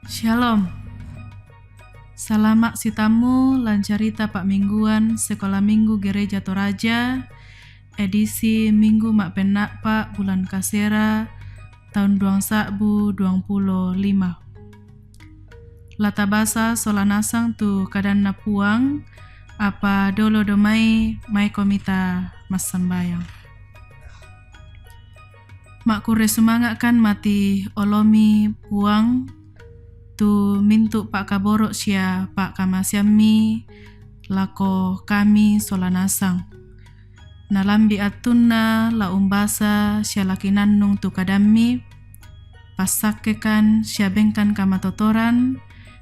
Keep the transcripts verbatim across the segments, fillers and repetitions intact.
Shalom. Salama' sitammu lan carita pa'mingguan Sekolah Minggu Gereja Toraja, edisi Minggu ma'penna'pa' bulan Kasera taun duang sa'bu duang pulo lima. La tabasa sola nasang tu kadanNa Puang, apa dolo domai maikomi ta massambayang. Ma'kurre sumanga'kan mati olomi Puang, tu mintu' pa'kaboro' sia pa'kamaseammi lako kami sola nasang. Nalambi' attunna la umbasa sia la kinannung tu kadammi, passakkekan sia bengkan kamatotoran,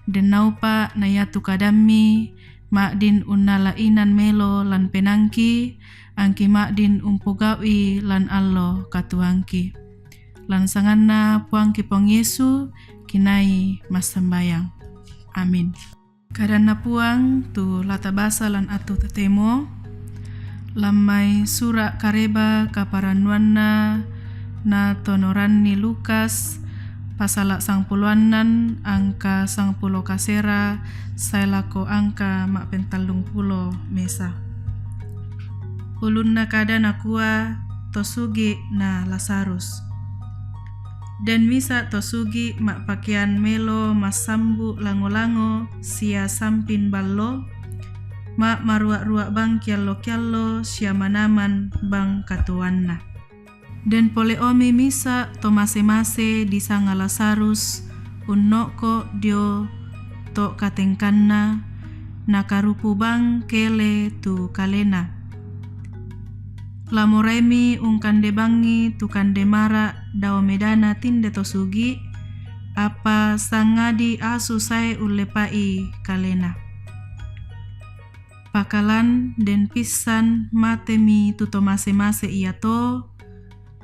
dennaupa' na iatu kadammi ma'din unnala inan melo lan penaangki, angki ma'din umpogau'i lan allo katuoangki. Lan sanganNa Puangki Puang Yesu, kinai massambayang. Amin. KadanNa Puang tu la tabasa lan attu totemo, lan mai sura' Kareba kaparannuanna natonoranni Lukas, pasala' sangpulo annan, angka sangpulo kasera sae lako angka ma'pentallung pulo mesa. Ulunna kada nakua, To sugi' na Lazarus. Den misa' to sugi' ma'pakean melo massambu' lango-lango sia sampin ballo, ma'-, marua'-rua' bang kiallo-kiallo sia manaman bang katuoanna. Den pole omi misa' to mase-mase disanga Lazarus, unno'ko' dio to' katengkanna, nakarupu bang kele tu kalena. La moraimi ungkande bangngi tu kande mara' dao medana tinde to sugi', apa sangadi asu sae ullepa'i kalena. Pakalan den pissan matemi tu to mase-mase iato,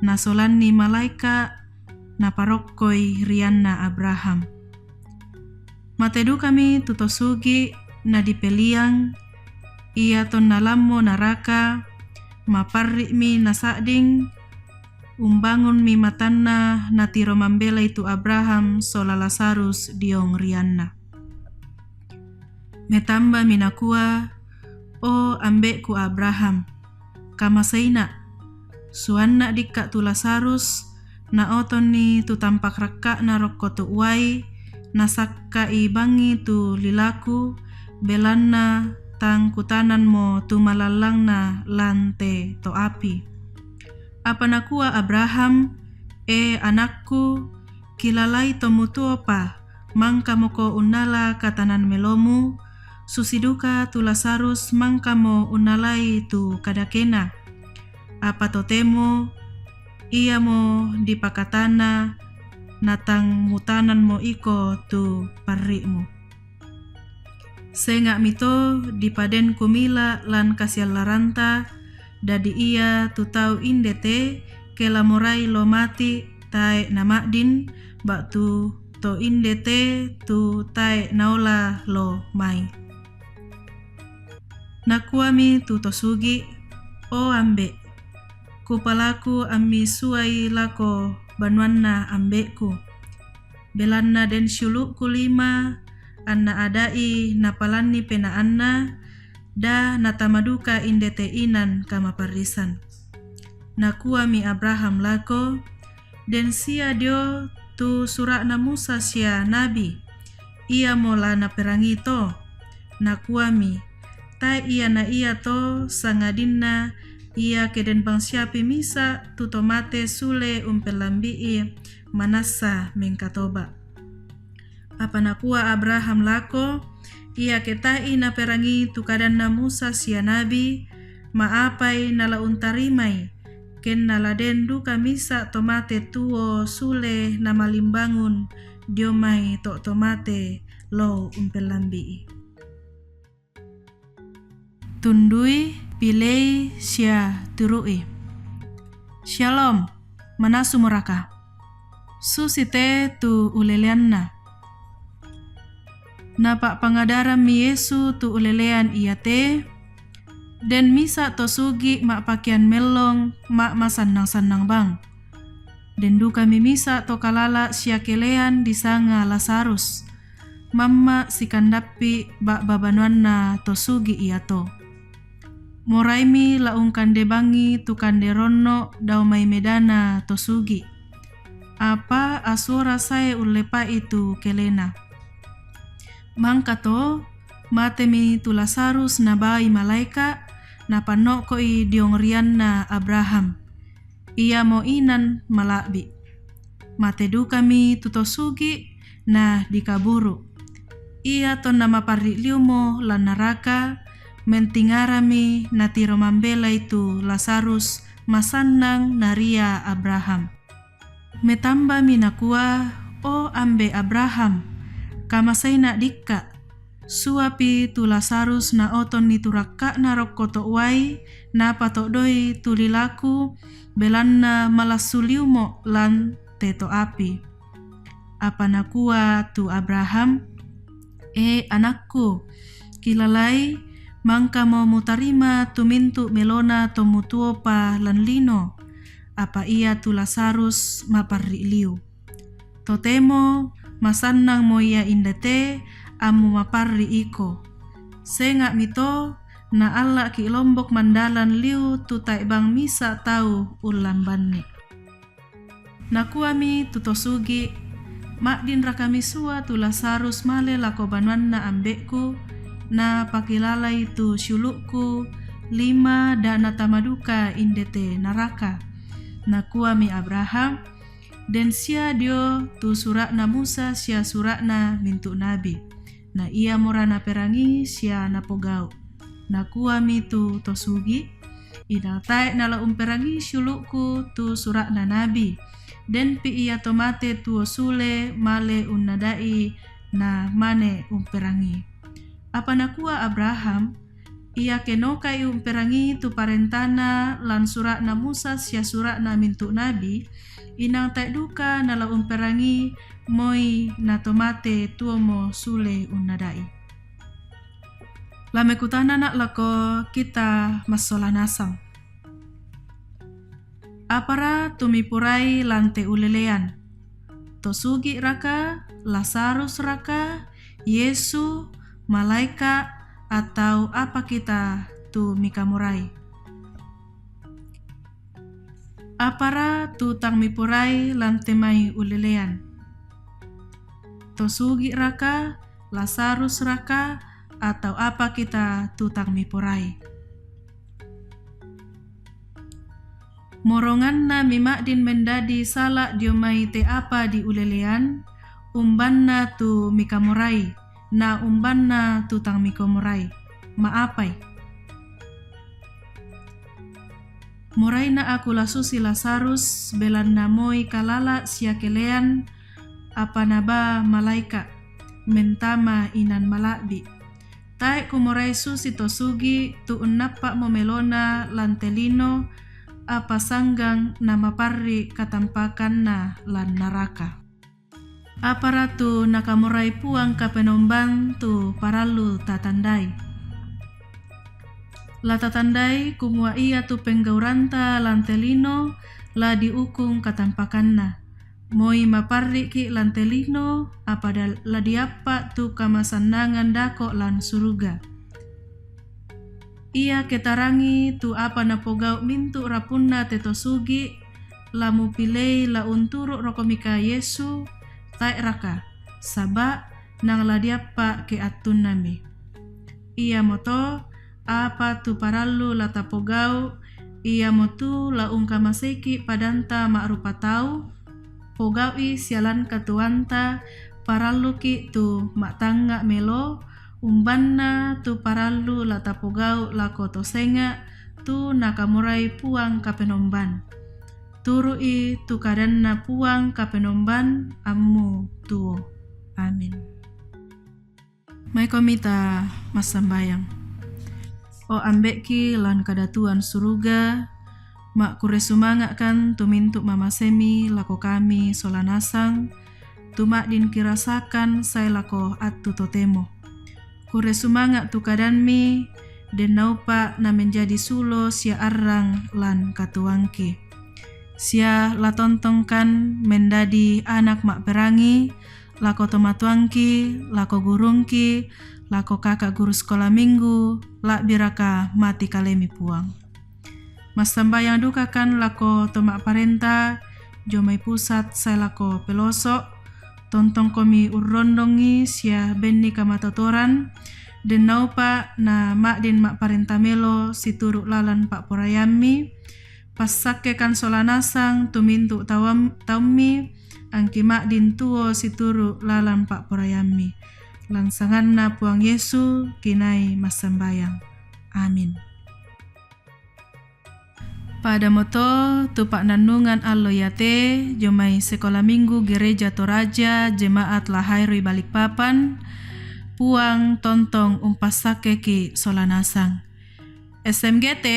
nasolanni malaeka', naparokkoi rianna Abraham. Mate dukami tu to sugi' nadipeliang, ia tonna lammo naraka, maparri'mi nasa'ding, umbangunmi matanna natiro mambelai tu Abraham sola Lazarus diong rianna. Metambami nakua, O ambe'ku Abraham, kamaseina', suanna' dikka' tu Lazarus, naotonni tu tampak rakka'na rokko tu' uai, nasakka'i bangngi tu lilaku, belanna tang kutananmo tu malallangna lan te to api. Apa nakua Abraham, E anakku, kilalai to mutuopa, mangkamoko unnala katanan melomu, susi duka tu Lazarus mangkamo unnalai tu kadakena. Apa totemo iamo dipakatana, natang mutananmo iko tu parri'mu. Senga'mi to dipaden kumila lan kasiallaranta, dadi ia tu tau inde te, ke la morai lo mati tae' nama'din, ba'tu to inde te tu tae' naola lo mai. Nakuami tu to sugi', O ambe', kupalaku ammi suai lako banuanna ambe'ku. Belanna den siulu'ku lima, anna ada'i napalanni penaanna, da natama duka inde te inan kamaparrisan. Nakuami Abraham lako, Den sia dio tu sura'na Musa sia nabi, iamo la naperangi to. Nakuami, Tae' ia na ia to, sangadinna ia ke den bangsiapi misa' tu to mate sule umpellambi'i manassa mengkatoba'. Apa nakua Abraham lako, Iake tae'i naperangi tu kadanna Musa sia nabi, ma'apai nala untarimai, kenna la den duka misa' to mate tuo sule namalimbangun dio mai to' to mate lao umpellambi'i. Tundui, pilei, sia turu'i. Syalom, manasumoraka. Susi te tu uleleanna. Napa'pangadarammi Yesu tu ulelean iate, den misa' to sugi' ma'pakean mellong ma'masannang-sannang bang. Den dukami misa' to kalala' sia kelean disanga Lazarus. mamma' sikandappi' ba'ba banuanna to sugi' iato. Moraimi la ungkandebangngi tu kande ronno' dao mai medana to sugi'. Apa asuora sae ullepa'i tu kelena. Mangkato, matemi tu Lazarus nabai malaeka', napanno'ko'i diong rianna Abraham. Iamo inan mala'bi'. Mate dukami tu to sugi', na dikaburu'. Ia tonna maparri' liumo lan naraka, mentingarami natiro mambelai tu Lazarus masannang naria Abraham. Metambami nakua, "O ambe' Abraham, kamaseina' dikka'. Suapi tu Lazarus naotonni tu rakka'na rokko to' uai, napato'doi tu lilaku, belanna malassu liumo' lan te to' api." Apa nakua tu Abraham, "E anakku, kilalai mangkamo mutarima tu mintu' melona to mutuopa lan lino." Apa ia tu Lazarus maparri' liu. "Totemo masannangmo ia indete ammu maparri' iko. Senga'mi to naalla'ki' lombok mandalan liu tu tae' bang misa' tau ullambanni." Nakuami tu to sugi', "Ma'dinrakami sua tu Lazarus male lako banuanna ambe'ku, napakilalai tu siulu'ku lima da' natama duka indete naraka?" Nakuami Abraham, "Den sia dio tu sura'na Musa sia sura'na mintu' nabi." Na iamora naperangi sia napogau'. Nakuami tu to sugi', "Inang tae' nala umperangi siulu'ku tu sura'na nabi, denpi ia to mate tuo sule male unnada'i na mane umperangi." Apa nakua Abraham, "Iake nokai umperangi tu parentana lan sura'na Musa sia sura'na mintu' nabi, inang tae' duka nala umperangi moi na to mate tuomo sule unnada'i." La mekutanana' lako kita massola nasang. Apara tu miporai lan te ulelean? To sugi' raka, Lazarus raka, Yesu, malaeka', atau apa kita tu mikamorai? Apara tu tang miporai lan te mai ulelean? To sugi' raka, Lazarus raka, atau apa kita tu tang miporai? Moronganna mima'din mendadi sala' dio mai te apa di ulelean, umbanna tu mikamorai, na umbanna tu tang mikamorai. Ma'apai? Moraina' aku la susi Lazarus, belanna moi kalala' sia kelean, apa nabaa malaeka', mentama inan mala'bi'. Tae' kumorai susi to sugi' tu unnappa'mo melona lan te lino, apa sanggang namaparri' katampakanna lan naraka. Apara tu nakamorai Puang Kapenombang tu parallu tatandai? La tatandai kumua ia tu penggauranta lan te lino la diukung katampakanna. Moi maparri'ki' lan te lino, apa da-, la diappa' tu kamasannangan dako' lan suruga. Ia ketarangi tu apa napogau' mintu' rapunna te to sugi', la mupilei la unturu' rokomika Yesu, tae'raka? Saba' nang la diappa' ke attunnami. Iamoto, apa tu parallu la tapogau', iamotu la ungkamaseiki' padanta ma'rupa tau, pogau'i sia lan katuoanta, paralluki' tu ma'tangnga' melo, umbanna tu parallu la tapogau' lako to senga', tu nakamorai Puang Kapenombang. Turu'i tu kadanna Puang Kapenombang ammu tuo. Amin. Maikomi ta massambayang. O Ambe'ki lan kadatuan suruga, ma'kurre sumanga'kan tu mintu' mamasemi lako kami sola nasang, tu ma'din kirasakan sae lako attu totemo. Kurre sumanga' tu kadanmi, den naupa' na menjadi sulo sia arrang lan katuoangki. Sia la tontongkan mendadi anak ma'perangi, lako tomatuangki, lako gurungki, lako kaka guru sekolah minggu, la'biraka mati kalemi Puang. Massambayang dukakan lako to ma'parenta, jo mai pusat sae lako peloso, tontongkomi urrondongi sia benni kamatotoran, dennaupa na ma'din ma'parenta melo situru lalan pa'poraiammi, passakkekan sola nasang tumintu tauam-, taummi, angki ma'din tuo situru lalan pa'poraiammi. Lansanganna Puang Yesu kinai massambayang. Amin. Pada moto tu pa'nannungan allo iate, jomai sekolah minggu Gereja Toraja Jemaat Lahairoi Balikpapan, Puang tontong umpassakkeki sola nasang. S M G T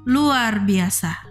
luar biasa.